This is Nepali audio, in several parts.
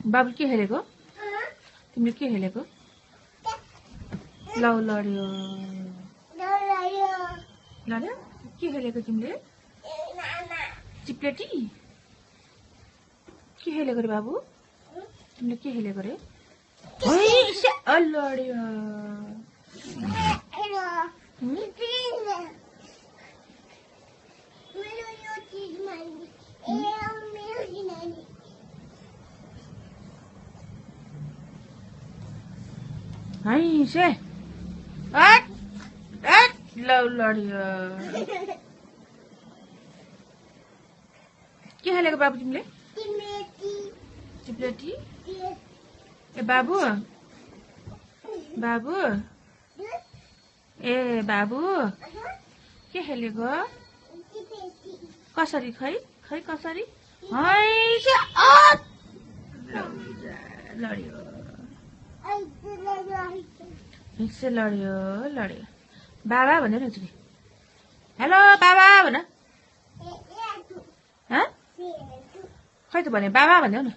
बाबु के खेलेको तिमीले के खेलेको लौ लड्यो लड्यो के खेलेको तिमीले चिप्लेटी के खेलेको रे बाबु तिमीले के खेलेको रे लड्यो से लौ लड्यो के खेलेको बाबु तिमीले चिप्लेटी ए बाबु बाबु ए बाबु के खेलेको कसरी खै खै कसरी लड्यो हिस्से लड्यो लड्यो बाबा भनेर एकचोटि हेलो बाबा भन खै त भने बाबा भन्देऊ न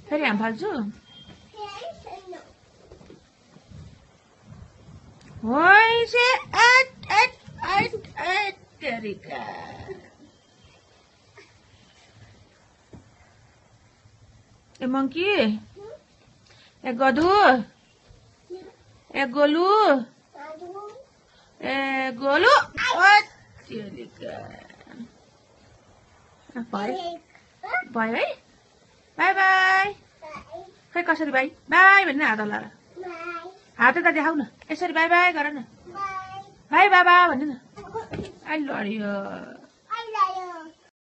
फेरि हाम फाल्छु ए मंकी ए गधु ए गोलू ए गोलू भयो भयो है बाई बाई खै कसरी बाई बाई भन्ने हात हल्लाएर हात त देखाउ न यसरी बाई बाई गर न बाई बाबा भन्नु न अहिले लड्यो